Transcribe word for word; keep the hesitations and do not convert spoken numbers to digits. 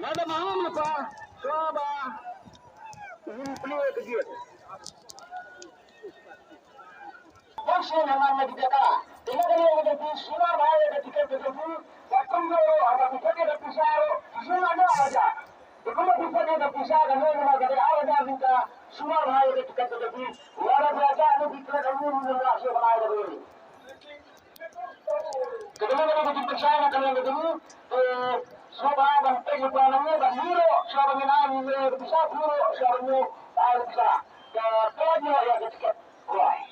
Lada maham lepa, shuwa ba ngin plie ka gate. Bang sien ha man na ki jaka. Ina ka liang ka jati, sumar bha ïa ka tiket ka jati. Ba kumno ruh haba ki phet ïa ka pisa ruh, sumar noh hajan. Te kumba phi phet ïa ka pisa kane namar ka dei ar hajar tyngka, sumar bha ïa ka tiket ka jati. Lada phi la jah noh ki tiket, ka mut ngin lah shuh ban ai ka dei. Ka dei ka dei ka jingpynshai na ka liang ka jong ngi. Te sngewbha ban peit lypa na ngi, bad ngi ruh shuwa ba ngin ai ngi ïa ka pisa, phi ruh shuwa ba ngi ai ka pisa. Te peit noh ïa ka tiket. Bye.